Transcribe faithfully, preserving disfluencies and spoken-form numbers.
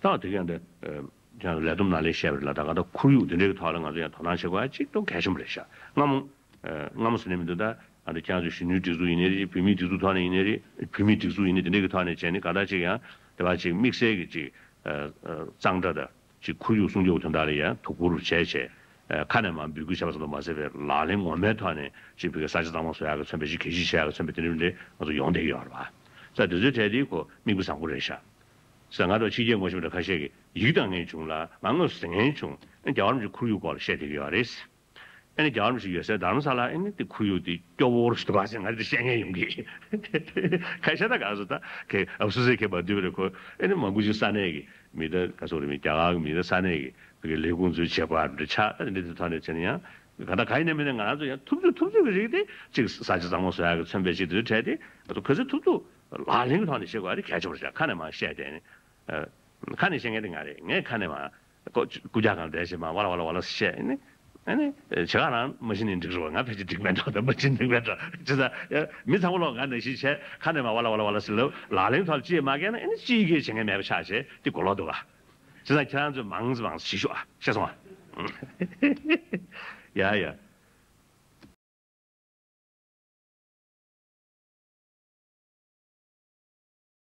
ད་དེ་ག་ཡང་དེ་ཀྱང་ལས་བསྡོམས་ནང་ལས་བཤད་པ་རེད་ལ། ད་ག་ད་ཁོར་ཡུག་དེ་འདྲའི་གི་ཐོག་ལ་ང་ཚོ་ཡང་དོ་སྣང་བྱེད་དགོས་ཡ་གཅིག་ཏུ་གལ་ཆེན་པོ་རེད་ཤག་སྔ་མོ་སྔ་མོ་ཟེར་ནས་མི་འདུག་ད་ང་ཚོ་ཁྱེད་རང་ཚོ་གཞོན་ནུའི་སྒྲིག་འཛུགས་ཡིན་ནའི་རེད། བུད་མེད་སྒྲིག་འཛུགས་ཐོག་ནས་ཡིན་ནའི་རེད། བུད་མེད་སྒྲིག་འཛུགས་ཡིན་ནའི་དེ་འདྲའི་གི་ཐོག་ནས་བྱས་ནས་ག་ད་ཅིག་ཡང་དེ་བ་ཅིག་དམིགས་བསལ་གྱི་ཅིག་གཙང་སྦྲ་དང་ཅིག་ཁོར་ཡུག་སྲུང་སྐྱོབ་དོན་དག་ལ་ཡང་དོ་ཁུར་བྱས་བྱས། ཁ་ནས་མར་འབོད་སྐུལ་བྱས་པ་ཙམ་དུ་མ་ཟད་པའི་ལག་ལེན་ངོ་མའི་ཐོག་ནས་ཅིག་བོད་ཀྱི་ས་ཆ་གཙང་མ་བཟོ་ཡག་གི་མཚོན་པའི་ཅིག་གད་ཕྱིས་བྱེད་ཡག་གི་མཚོན་པའི་དེ་འདྲ་མི་འདྲ་ང་ཚོ་ཡོང་བསྡད་ཀྱི་ཡོད་རེད་པ། ས་དེ་ཚོའི་གྲས་དེ་ཁོ་དམིགས་པ་བཟང་པོ་རེད་ཤག་ས་ང་ཚོ་ཕྱི་རྒྱལ་ངོ་ཤེས་པ་འདྲ་ཁ་ཤས་ཀྱིས་ཡིག་བཏང་མཁན་བྱུང་ལ་མ་དངོས་སུ་ཟིན་མཁན་བྱུང་། ཨ་ནི་རྒྱལ་བ་རིན་པོ་ཆེའི་ཁོར་ཡུག་སྐོར་ལ་བཤད་བསྡད་ཀྱི་ཡོད་རེད། ཨ་ནི་རྒྱལ་བ་རིན་པོ་ཆེ་ཡོད་སའི་རྡ་རམ་ས་ལ་ཨ་ནི་དེ་ཁོར་ཡུག་དེ་སྐྱོ་བོ་རུ་འདུག་ག་ཟེར་ང་དེ་བཤད་མཁན་ཡོང་གི། ཁ་ཤས་ད་ག་ཟེར་ད་ཁེ་ཨབ་སུ་སེ་ཁེ་པ་འདུས་པ་རེད་ཁོ། ཨ་ནི་མང་པོ་ཅིག་ས་གནས་ཀྱི་མི་ད་ག་ཟེར་རེད། མི་རྒྱ་གར་གྱི་མི་ད་ས་གནས་ཀྱི་བོད་ཀྱི་ལས་ཁུངས་ཚོའི་བྱེད་སྒོ་ཨ་འདྲ་ཆགས། ཨ་ནི་འདི་དེ་ཐོག་ནས་བྱས་ན་ཡང་ག་ད་ག་ཡིན་ནའི་མིན་ནའི་ང་རང་ཚོ་ཡང་ཐུབ་ཚོད་ཐུབ་ཚོད་ཀྱི་རིགས་དེ་ཅིག་ས་ཆ་གཙང་མ་བཟོ་ཡག་གི་མཚོན་པའི་ཅིག་དེ་ཚོ་བྲལ་ཏེ་ང་ཚོ་ག་ཚོད་ཐུབ་ཐུབ་ལག་ལེན་གྱི་ཐོག་ནས་བྱེད་དགོས་ཨ་རེ་གལ་ཆེན་པོ་རེད་ཤག་ཁ་ནས་མར་བཤད་དེ་ནི། ཁ་ནས་བཤད་མཁན་དེ་ང་རེད། ངས་ཁ་ནས་མར་ཀོ་རྐུབ་བཀྱག་སྒང་བསྡད་བྱས་མར་ཝ་ལ་ཝ་ལ་ཝ་ལ་བཤད་ནི། ཨ་ནི་བྱེད་ག་རང་མ་ཤི་ནས་འགྲིག་རེད་པ། ང་ཕལ་ཆེར་འགྲིག་མེད་འགྲོ། ད་མ་ཤི་འགྲིག་མེད་འགྲོ། བྱས་ཙང་ཡ་མི་ཚང་མ་ལོག་ང་ནང་བཞིན་བྱས་ཁ་ནས་མར་ཝ་ལ་ཝ་ལ་ཝ་ལ་ཟེར་ལབ་ལག་ལེན་ཐོག་ལ་ཅི་ཡང་མ་བཀལ་ན་ཨ་ནི་ཅི་ཡི་གེ་བྱེད་མཁན་མེད་པ་ཆགས་བྱས་དེ་གོ་ལོག་འདུག་ག་བྱས་ཙང་ཁྱེད་རང་ཚོས་མང་ཙམ་མང་ཙམ་ཞིག་ཤོག་ཨ། ཤེས་སོང་ཨ། ཡ་ཡ།